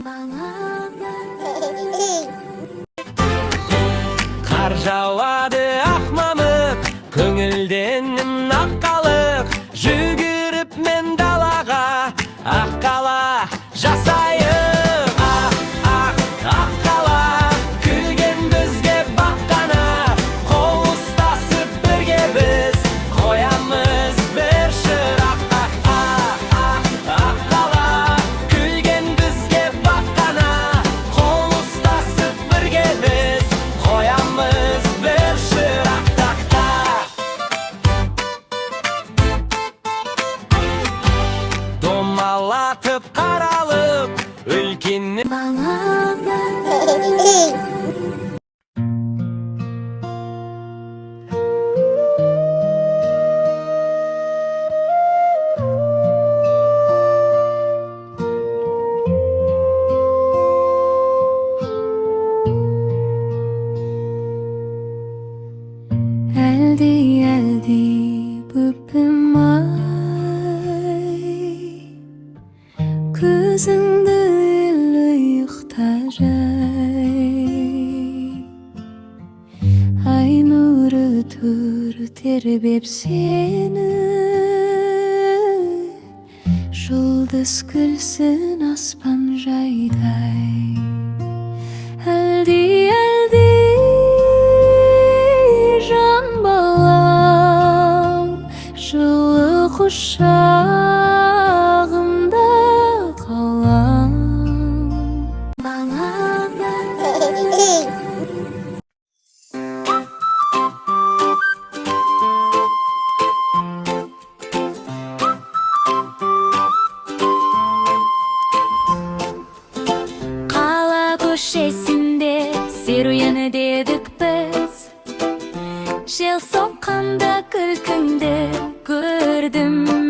Баланы. Қар жауады ақ мамық, көңілденім ақ қалық. Жүгіріп мен далаға, ақ қала жасайық. Ақ, ақ, ақ қала, күлген бізге баққана. Қол ұстасып бірге біз қоямыз бір шырақ. Ақ, ақ, ақ, ақ қала, күлген бізге баққана. Қол ұстасып бірге біз қоямыз бір шырақ. Так, так. Домалатып қаралып үлкен Баланы. Әлди, әлди, бөпем ай, көзіңді іл, ұйықта жай. Ай нұры тұр тербеп сені, жұлдыз күлсін аспан жайдай. Әлди, әлди, жан балам, жылы құшағымда қалам. Баланы. Қала көшесінде серуендедік біз. Жел соққанда күлкіңді көрдім.